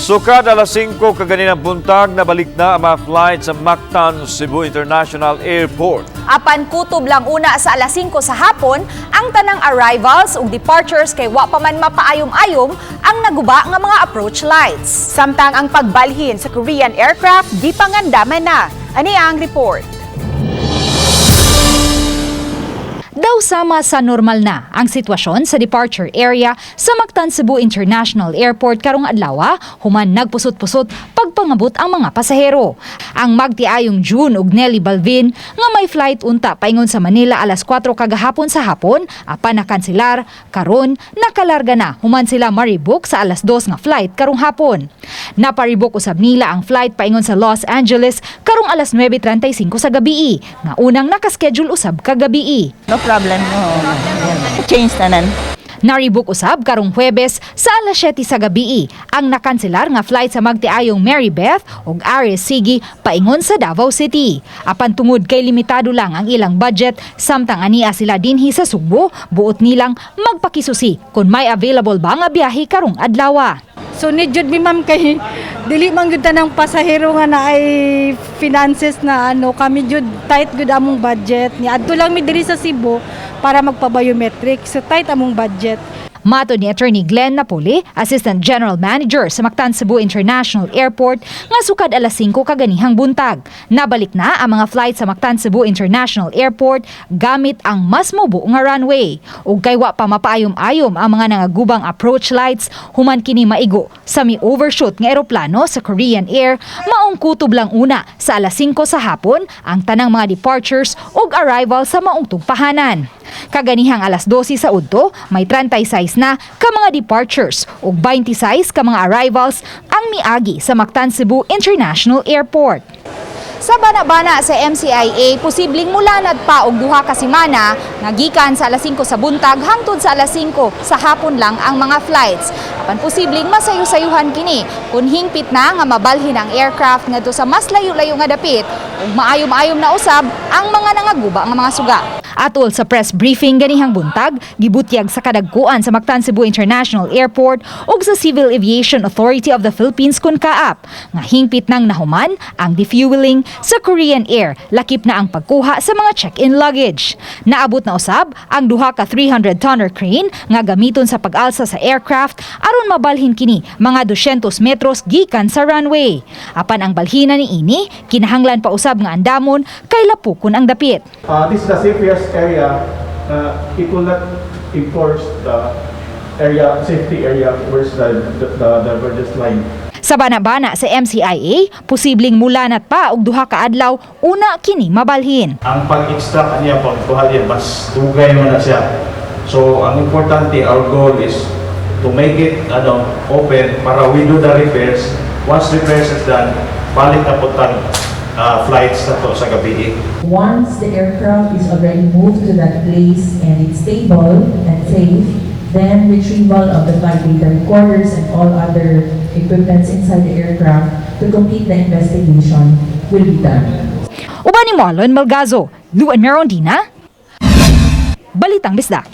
Sukad alas 5 kaganinang buntag, nabalik na ang mga flight sa Mactan Cebu International Airport. Apan kutob lang una sa alas 5 sa hapon ang tanang arrivals ug departures kay wa pa man mapaayom-ayom ang naguba nga mga approach lights. Samtang ang pagbalhin sa Korean aircraft gipangandaman na. Ani ang report. Daw sama sa normal na ang sitwasyon sa departure area sa Mactan Cebu International Airport karong adlaw, human nagpusot-pusot pagpangabot ang mga pasahero. Ang magtiayong June ug Nelly Balvin nga may flight unta paingon sa Manila alas 4 kagahapon sa hapon apan nakanselar, karon nakalarga na human sila ma-rebook sa alas 2 nga flight karong hapon. Naparebook usab nila ang flight paingon sa Los Angeles karong alas 9:35 sa gabii nga unang nakaschedule usab kagabii. No problem. No. Change tanan. Narebook usab karong Huwebes sa alas 7 sa gabii ang nakanselar nga flight sa magtiayong Mary Beth ug Aris Sigi paingon sa Davao City. Apan tungod kay limitado lang ang ilang budget samtang ania sila dinhi sa Sugbo, buot nilang magpakisusi kung may available ba nga biyahe karong adlaw. So ni jud mi, ma'am, kay dili man gyud tanang pasahero nga naay finances na ano. Kami jud, tight gud among budget. Ni adto lang mi diri sa Cebu para magpa-biometric. So tight among budget. Matod ni Attorney Glenn Napoli, Assistant General Manager sa Mactan Cebu International Airport, nga sukad alas 5 kaganihang buntag, nabalik na ang mga flight sa Mactan Cebu International Airport gamit ang mas mubo nga runway. Ug kay wa pa mapaayom-ayom ang mga nangagubang approach lights human kini maigo sa mi overshoot nga eroplano sa Korean Air, maong kutob lang una sa alas 5 sa hapon ang tanang mga departures ug arrival sa maong tugpahanan. Kaganihang alas 12 sa udto, may 36 na ka mga departures ug 26 ka mga arrivals ang miagi sa Mactan Cebu International Airport. Sa bana-bana sa MCIA, posibleng mulanad pa og 2 ka semana nga gikan sa alas 5 sa buntag hangtod sa alas 5 sa hapon lang ang mga flights. Apan posibleng masayo-sayuhan kini kung hingpit na nga mabalhin ang aircraft ngadto sa mas layo-layo nga dapit ug maayom-ayom na usab ang mga nangaguba nga mga suga. Atol sa press briefing ganihang buntag, gibutyag sa kadagkuan sa Mactan Cebu International Airport ug sa Civil Aviation Authority of the Philippines kon CAAP nga hingpit nang nahuman ang defueling sa Korean Air, lakip na ang pagkuha sa mga check-in luggage. Naabot na usab ang duha ka 300-tonner crane nga gamiton sa pag-alsa sa aircraft aron mabalhin kini mga 200 metros gikan sa runway. Apan ang balhina ni ini kinahanglan pa usab nga andamon kay lapukon ang dapit. This is the safest area. It will not enforce the area, safety area where's the divergence line. Sa bana-bana sa MCIA, posibleng mulanat pa og 2 ka adlaw una kini mabalhin. Ang pag-extract niya, pagkuha niya, mas dugay man na siya. So, ang importante, our goal is to make it ano, open para we do the repairs. Once repairs is done, balik na po tag flights na to sa gabi. Once the aircraft is already moved to that place and it's stable and safe, then retrieval of the flight data recorders and all other equipments inside the aircraft to complete the investigation will be done. Uban ni Marlon Malgazo, Luan Merondina, Balitang Bisdak.